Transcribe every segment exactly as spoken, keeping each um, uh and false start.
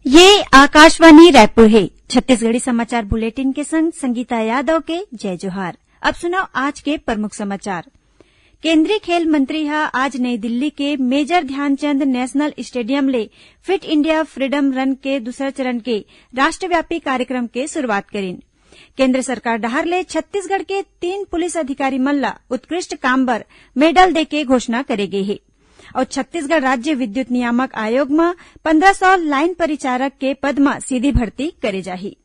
ये आकाशवाणी रायपुर हे। छत्तीसगढ़ी समाचार बुलेटिन के संग संगीता यादव के जय जोहार। अब सुनव आज के प्रमुख समाचार। केंद्रीय खेल मंत्री ह आज नई दिल्ली के मेजर ध्यानचंद नेशनल स्टेडियम ले फिट इंडिया फ्रीडम रन के दूसर चरण के राष्ट्रव्यापी कार्यक्रम के शुरुआत करिन। केंद्र सरकार डहार ले छत्तीसगढ़ के तीन पुलिस अधिकारी मन ला उत्कृष्ट काम बर मेडल देके घोषणा करे गे हे। अउ छत्तीसगढ़ राज्य विद्युत नियामक आयोग म पंद्रह सौ लाइन परिचारक के पद म सीधी भर्ती करे जाही।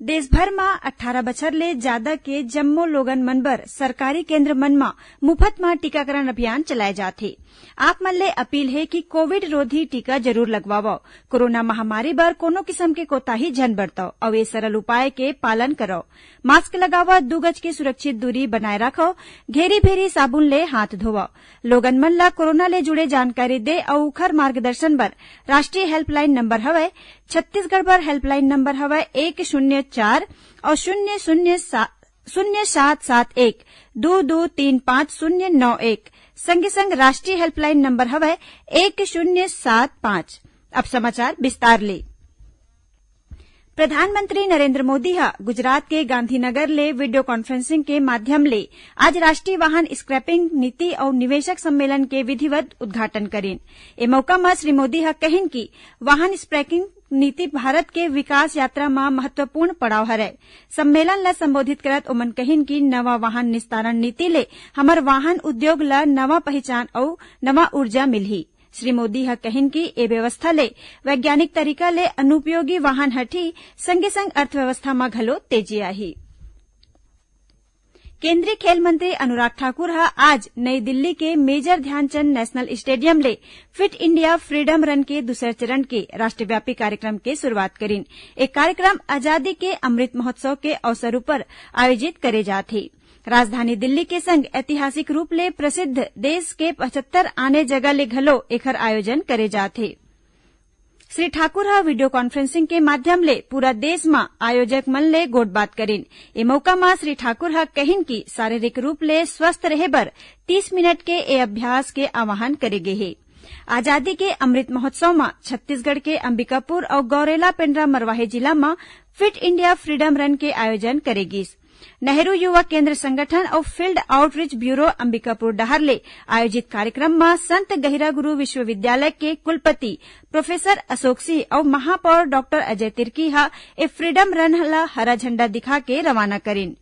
देश भर म अट्ठारह बछर ले जादा के जम्मो लोगन मन बर सरकारी केंद्र मन म मुफत म टीकाकरण अभियान चलाए जात हे। आप मन ले अपील हे कि कोविड रोधी टीका जरूर लगवावव। कोरोना महामारी बर कोनो किसम के कोताही झन बरतव अउ ए सरल उपाय के पालन करव। मास्क लगावव, दू गज के सुरक्षित दूरी बनाए राखव, घेरी भेरी साबुन ले हाथ धोवव। लोगन मन ल कोरोना ले जुड़े जानकारी दे अउ उखर मार्गदर्शन बर राष्ट्रीय हेल्पलाइन नंबर हवय, छत्तीसगढ़ बर हेल्पलाइन नंबर हवय एक शून्य चार अउ शून्य शून्य सा-, शून्य सात सात एक दो दो तीन पाँच शून्य नौ एक। संगे संग राष्ट्रीय हेल्पलाइन नंबर हवय एक शून्य सात पाँच। अब समाचार विस्तार ले। प्रधानमंत्री नरेंद्र मोदी ह गुजरात के गांधीनगर ले वीडियो कॉन्फ्रेंसिंग के माध्यम ले आज राष्ट्रीय वाहन स्क्रैपिंग नीति अउ निवेशक सम्मेलन के विधिवत उद्घाटन करिन। ए मौका म श्री मोदी ह कहिन कि वाहन स्क्रैपिंग नीति भारत के विकास यात्रा म महत्वपूर्ण पड़ाव हरय। सम्मेलन ल संबोधित करत ओमन कहिन कि नवा वाहन निस्तारण नीति ले हमर वाहन उद्योग ल नवा पहिचान अउ नवा ऊर्जा मिलही। श्री मोदी ह कहिन कि ए व्यवस्था ले वैज्ञानिक तरीका ले अनुपयोगी वाहन हटही, संगे संग अर्थव्यवस्था म घलो तेजी आही। केंद्रीय खेल मंत्री अनुराग ठाकुर ह आज नई दिल्ली के मेजर ध्यानचंद नेशनल स्टेडियम ले फिट इंडिया फ्रीडम रन के दूसर चरण के राष्ट्रव्यापी कार्यक्रम के शुरुआत करिन। ए कार्यक्रम आजादी के अमृत महोत्सव के अवसर उपर आयोजित करे जात हे। राजधानी दिल्ली के संग ऐतिहासिक रूप ले प्रसिद्ध देश के पचहत्तर आने जगह ले घलो एखर आयोजन करे जात हे। श्री ठाकुर ह वीडियो कॉन्फ्रेंसिंग के माध्यम ले पूरा देश म आयोजक मन ले गोठबात करिन। ए मौका म श्री ठाकुर ह कहिन कि शारीरिक रूप ले स्वस्थ रहे बर तीस मिनट के ए अभ्यास के आह्वान करे गे हे। आजादी के अमृत महोत्सव म छत्तीसगढ़ के अंबिकापुर अउ गौरेला पेंड्रा मरवाही जिला म फिट इंडिया फ्रीडम रन के आयोजन करे गिस। नेहरू युवा केंद्र संगठन अउ फील्ड आउटरीच ब्यूरो अंबिकापुर डहार ले आयोजित कार्यक्रम म संत गहिरा गुरु विश्वविद्यालय के कुलपति प्रोफेसर अशोक सिंह अउ महापौर डॉक्टर अजय तिर्की ह ए फ्रीडम रन ल हरा झंडा दिखा के रवाना करिन।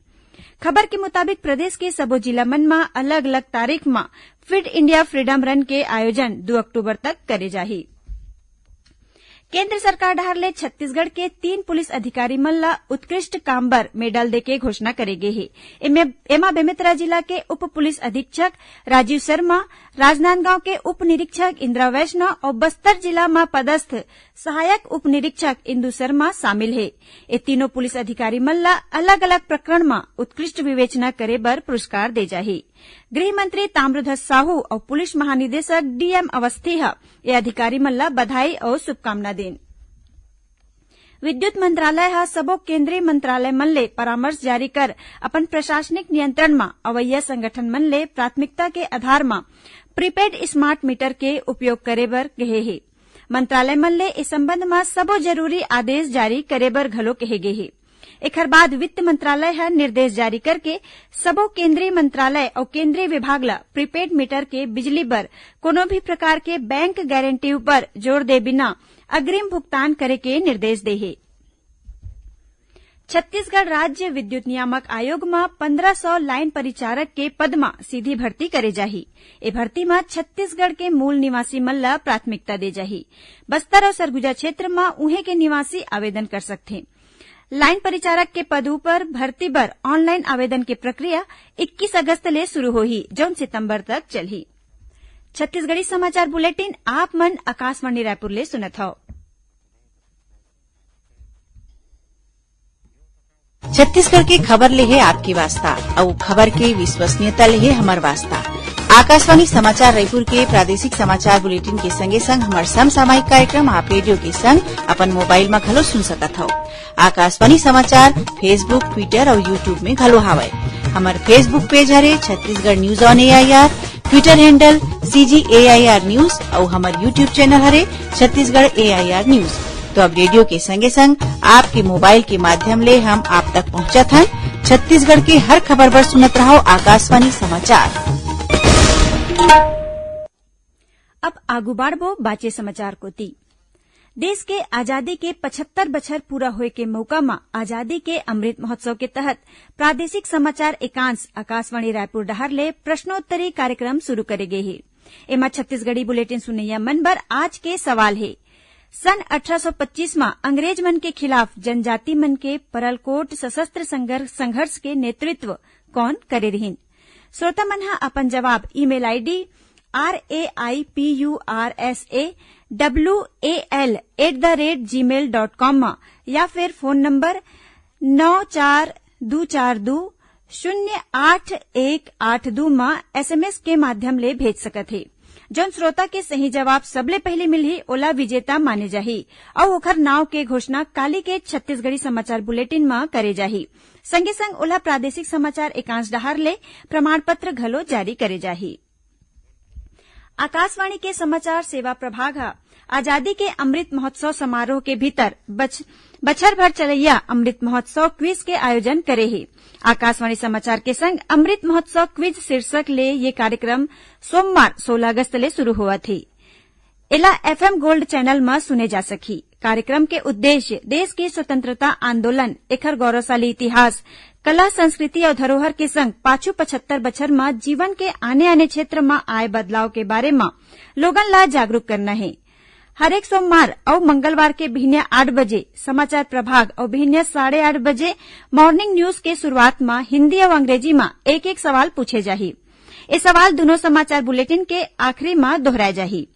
खबर के मुताबिक, प्रदेश के सबो जिला मन म अलग-अलग तारीख म फिट इंडिया फ्रीडम रन के आयोजन दू अक्टूबर तक करे जाही। केंद्र सरकार डहार ले छत्तीसगढ़ के तीन पुलिस अधिकारी मन ल उत्कृष्ट काम बर मेडल देके घोषणा करे गे हे। एमे, एमा बेमेतरा जिला के उप पुलिस अधीक्षक राजीव शर्मा, राजनांदगांव के उप निरीक्षक इंदिरा वैष्णव अउ बस्तर जिला म पदस्थ सहायक उप निरीक्षक इंदु शर्मा शामिल हे। ए तीनों पुलिस अधिकारी मन ल अलग-अलग प्रकरण म उत्कृष्ट विवेचना करे बर पुरस्कार दे जाही। गृह मंत्री ताम्रध्वज साहू अउ पुलिस महानिदेशक डीएम अवस्थी ह ए अधिकारी मन ल बधाई अउ शुभकामना दीन। विद्युत मंत्रालय ह सबो केंद्रीय मंत्रालय मन ले परामर्श जारी कर अपन प्रशासनिक नियंत्रण म अवइया संगठन मन ले प्राथमिकता के आधार म प्रीपेड स्मार्ट मीटर के उपयोग करे बर कहे हे। मंत्रालय मन ले ए संबंध म सबो जरूरी आदेश जारी करे बर घलो कहे गे हे। एखर बाद वित्त मंत्रालय ह निर्देश जारी करके सबो केंद्रीय मंत्रालय अउ केंद्रीय विभाग ल प्रीपेड मीटर के बिजली बर कोनो भी प्रकार के बैंक गारंटी उपर जोर दे बिना अग्रिम भुगतान करे के निर्देश दे हे। छत्तीसगढ़ राज्य विद्युत नियामक आयोग म पंद्रह सौ लाइन परिचारक के पद म सीधी भर्ती करे जाही। ए भर्ती म छत्तीसगढ़ के मूल निवासी मन ल प्राथमिकता दे जाही। बस्तर अउ सरगुजा क्षेत्र म उहें के निवासी आवेदन कर सकथे। लाइन परिचारक के पद उपर भर्ती बर ऑनलाइन आवेदन के प्रक्रिया इक्कीस अगस्त ले शुरू होही, जौन सितंबर तक चलही। छत्तीसगढ़ी समाचार बुलेटिन आप मन आकाशवाणी रायपुर ले सुनत हव। छत्तीसगढ़ के खबर ले हे आपके वास्ता, अउ खबर के विश्वसनीयता ले हे हमर वास्ता। आकाशवाणी समाचार रायपुर के प्रादेशिक समाचार बुलेटिन के संगे संग हमर समसामयिक कार्यक्रम आप रेडियो के संग अपन मोबाइल म घलो सुन सकत हव। आकाशवाणी समाचार Facebook, Twitter अउ YouTube में घलो हावय। हमर Facebook पेज हरे Chhattisgarh news on AIR. Twitter handle C G A I R News अउ हमर YouTube channel हरे Chhattisgarh A I R News। तो अब रेडियो के संगे संग आपके मोबाइल के माध्यम ले हम आप तक पहुंचत हन। छत्तीसगढ़ के हर खबर बर सुनत रहो आकाशवाणी समाचार। अब आगू बाढ़बो बाचे समाचार कोती। देश के आजादी के पचहत्तर बछर पूरा होए के मौका म आजादी के अमृत महोत्सव के तहत प्रादेशिक समाचार एकांश आकाशवाणी रायपुर डहार ले प्रश्नोत्तरी कार्यक्रम शुरू करे गे हे। एमा छत्तीसगढ़ी बुलेटिन सुनैया मन बर आज के सवाल हे, सन अठारह सौ पच्चीस म अंग्रेज मन के खिलाफ जनजाति मन के परलकोट सशस्त्र संघर्ष, संघर्ष के नेतृत्व कौन करे रिहिन? श्रोता मन ह अपन जवाब email ID R A I P U R S A W A L at the rate gmail dot com म या फिर फोन नंबर नौ चार दू चार दू शून्य आठ एक आठ दू म SMS के माध्यम ले भेज सकत हे। जौन श्रोता के सही जवाब सबले पहिली मिलही, ओला विजेता माने जाही अउ ओखर नाव के घोषणा काली के छत्तीसगढ़ी समाचार बुलेटिन म करे जाही। संगे संग ओला प्रादेशिक समाचार एकांश डहार ले प्रमाण पत्र घलो जारी करे जाही। आकाशवाणी के समाचार सेवा प्रभाग ह आजादी के अमृत महोत्सव समारोह के भीतर बछ-, बछर भर चलैया अमृत महोत्सव क्विज के आयोजन करे हे। आकाशवाणी समाचार के संग अमृत महोत्सव क्विज शीर्षक ले ये कार्यक्रम सोमवार सोलह अगस्त ले शुरू होवत हे। एला FM Gold channel म सुने जा सकही। कार्यक्रम के उद्देश्य देश के स्वतंत्रता आंदोलन, एखर गौरवशाली इतिहास, कला, संस्कृति अउ धरोहर के संग पाछू पचहत्तर बछर म जीवन के आने-आने क्षेत्र म आए बदलाव के बारे म लोगन ला जागरूक करना हे। हरेक सोमवार अउ मंगलवार के बिहनिया आठ बजे समाचार प्रभाग अउ बिहनिया साढ़े आठ बजे morning news के शुरुआत म हिंदी अउ अंग्रेजी म एक-एक सवाल पूछे जाही। ए सवाल दुनों समाचार बुलेटिन के आखिरी म दोहराए जाही।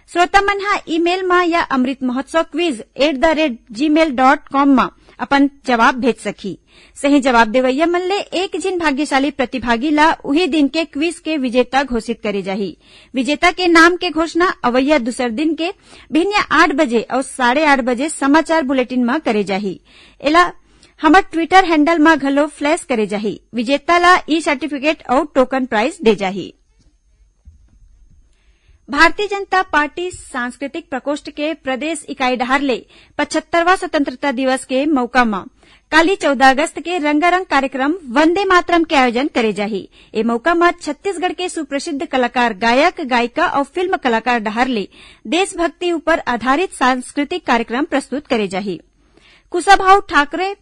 श्रोता मन ह email म या Amrit Mahotsav quiz at the rate gmail dot com म अपन जवाब भेज सकही। सही जवाब देवइया मन ले एक झिन भाग्यशाली प्रतिभागी ला उही दिन के क्विज के विजेता घोषित करे जाही। विजेता के नाम के घोषणा अवइया दूसर दिन के भिनिया आठ बजे अउ साढ़े आठ बजे समाचार बुलेटिन म करे जाही। एला हमर Twitter handle म घलो flash करे जाही। विजेता ला ई सर्टिफिकेट अउ टोकन प्राइज दे जाही। भारतीय जनता पार्टी सांस्कृतिक प्रकोष्ठ के प्रदेश इकाई डहार ले पचहत्तरवां स्वतंत्रता दिवस के मौका म काली चौदह अगस्त के रंगारंग कार्यक्रम वंदे मातरम के आयोजन करे जाही। ए मौका म छत्तीसगढ़ के सुप्रसिद्ध कलाकार, गायक, गायिका अउ फिल्म कलाकार डहार ले देशभक्ति ऊपर आधारित सांस्कृतिक कार्यक्रम प्रस्तुत करे जाही। कुशाभाऊ ठाकरे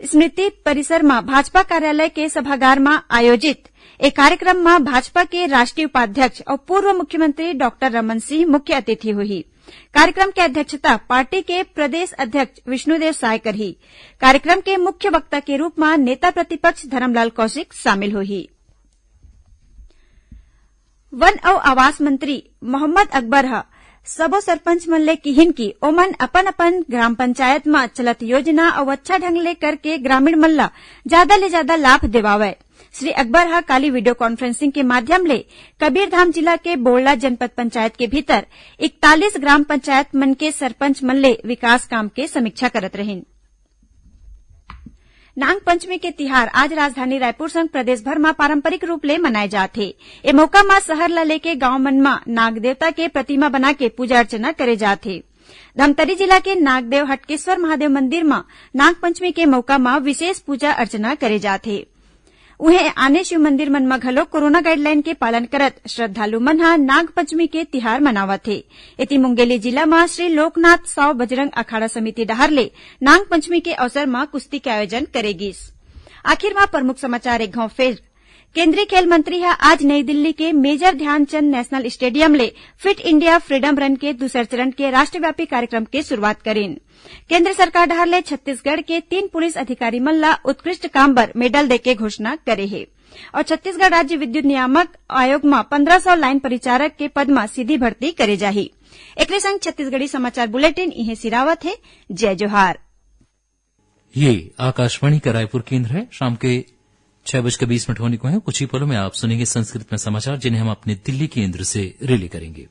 स्मृति परिसर म भाजपा कार्यालय के सभागार म आयोजित ए कार्यक्रम म भाजपा के राष्ट्रीय उपाध्यक्ष अउ पूर्व मुख्यमंत्री डॉक्टर रमन सिंह मुख्य अतिथि होही। कार्यक्रम के अध्यक्षता पार्टी के प्रदेश अध्यक्ष विष्णुदेव साय करही। कार्यक्रम के मुख्य वक्ता के रूप म नेता प्रतिपक्ष धरमलाल कौशिक शामिल होही। वन अउ आवास मंत्री मोहम्मद अकबर ह सबो सरपंच मन ले किहिन कि ओमन अपन-अपन ग्राम पंचायत म चलत योजना अउ अच्छा ढंग ले करके ग्रामीण मन ल जादा ले जादा लाभ देवावय। श्री अकबर ह काली video conferencing के माध्यम ले कबीरधाम जिला के बोड़ला जनपद पंचायत के भीतर इकतालीस ग्राम पंचायत मन के सरपंच मन ले विकास काम के समीक्षा करत रहिन। नाग पंचमी के तिहार आज राजधानी रायपुर संग प्रदेश भर म पारंपरिक रूप ले मनाए जात हे। ए मौका म शहर ल लेके गांव मन म नाग देवता के प्रतिमा बना के पूजा अर्चना करे जात हे। धमतरी जिला के नागदेव हटकेश्वर महादेव मंदिर म नाग पंचमी के मौका म विशेष पूजा अर्चना करे जात हे। उहें, आने शिव मंदिर मन म घलो कोरोना guideline के पालन करत श्रद्धालु मन ह नाग पंचमी के तिहार मनावत हे। एती, मुंगेली जिला म श्री लोकनाथ साव बजरंग अखाड़ा समिति डहार ले नाग पंचमी के अवसर म कुश्ती के आयोजन करे गिस। आखिर म प्रमुख समाचार एक घांव फेर। केंद्रीय खेल मंत्री ह आज नई दिल्ली के मेजर ध्यानचंद नेशनल स्टेडियम ले फिट इंडिया फ्रीडम रन के दूसर चरण के राष्ट्रव्यापी कार्यक्रम के शुरुआत करिन। केंद्र सरकार डहार ले छत्तीसगढ़ के तीन पुलिस अधिकारी मन ला उत्कृष्ट काम बर मेडल देके घोषणा करे हे। अउ छत्तीसगढ़ राज्य विद्युत नियामक आयोग म पन्द्रह सौ लाइन परिचारक के पद म सीधी भर्ती करे जाही। एकरे संग छत्तीसगढ़ी समाचार बुलेटिन इहें सिरावत हे। जय जोहार। ये आकाशवाणी का रायपुर केंद्र है। शाम के छह बजकर बीस मिनट होने को हैं। कुछ ही पलों में आप सुनेंगे संस्कृत में समाचार, जिन्हें हम अपने दिल्ली केंद्र से रिले करेंगे।